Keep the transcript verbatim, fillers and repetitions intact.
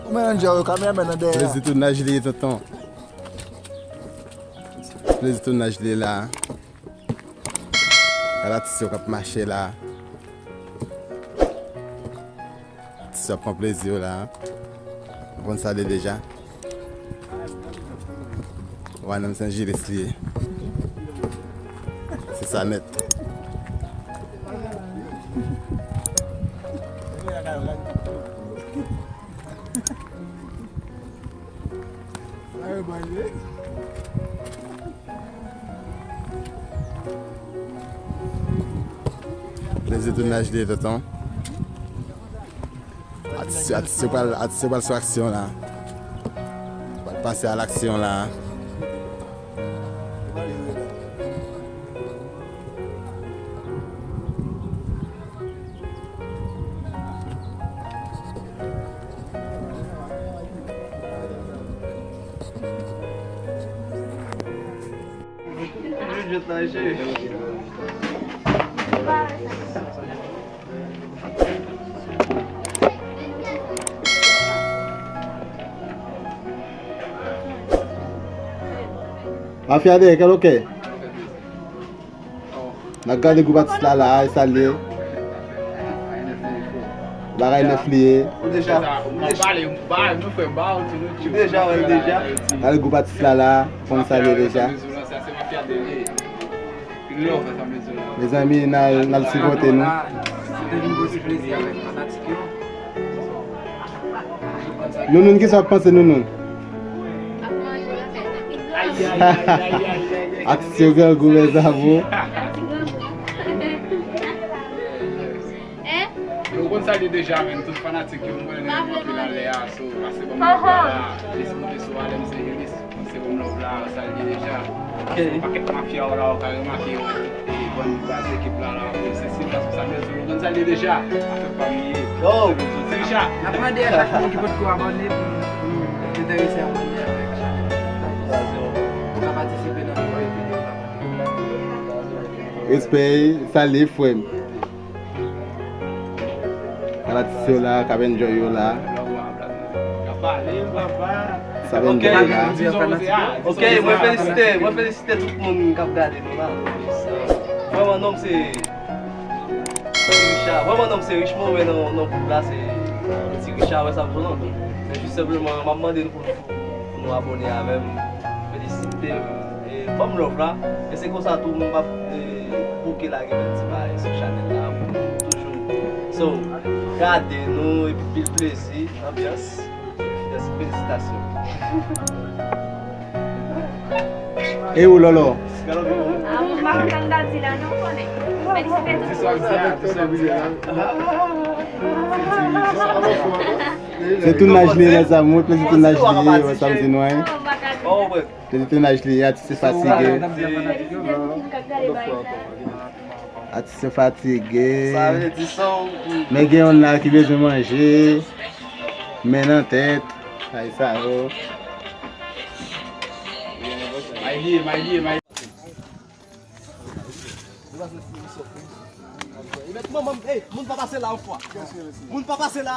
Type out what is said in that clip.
Ou melanje yo, kameraman nan dèyè. Plezi tounaj li ye, tonton. Plezi tounaj li la. Gade atis yo k ap mache la. Atis yo ap pran plezi yo la. Nou konn sa li deja. Wananm Senjilis li ye. Se sa nèt. Plezi tounaj li ye, tonton. Atis, atis yo pral, atis yo pral sou aksyon la. Pral pase a laksyon la. Mafya de, kè l oke? N ap gade gwoup atis la la, e sa l ye. Bagay nèf li ye. Ou deja, ou deja, ou deja wè l deja. Gade gwoup atis la la, konn sa l ye deja. Mezanmi, n al, n al sipòte nou. Nounoun, kisa w ap panse, Nounoun? Atis yo grangou, mezanmi. Yo konn sa li deja, men tout fanatik yo, m konnen nèg yo anpil anlè a, so, pase ban m love la, jis monte sou Alem Senjilis. Se bon love la, sa l ye deja. Ok. Yon pakèt mafya w la, w ka remake yo, e, bann baz ekip la, la, w ap se si, paske sa m di w, w konn sa l ye deja. Afè pa m li ye. Yo! Ti Richa. N ap mande a chak moun ki potko abòne pou, pou enterese abòne avèk chanèl la. Pou ka patisipe nan nouvo videyo. Respè, sa l ye, frè m. Gade atis yo la, k ap enjoy yo la. K ap enjoy la. Ok, mwen felisite, mwen felisite tout moun k ap gade nou la. Vrèman, non m se Richard. Vrèman, non m se Richemond, men nan, nan gwoup la, se Ti Richard, wè sa m di w lan. Men jis senpleman, m ap mande nou pou pou nou abòne avè m, felisite m, e, ban m love la. E se konsa tou m ap, e, bouke lage bèl ti bagay sou chanèl la pou nou toujou. So, gade nou, epi pil plezi, anbyans, felisitasyon. E ou, Lolo? Ah, m pa konn sa m ta di la, non, konnen. Felisite tout moun. Se tounaj li, mezanmi, wi, plezi tounaj li ye, wè sa m di nou, wi. Plezi tounaj li ye, atis yo fatige. Atis yo fatige. Men gen youn la ki bezwen manje. Men nan tèt. Ay sa yo. Manman, ey, moun pa pase la yon fwa. Moun pa pase la.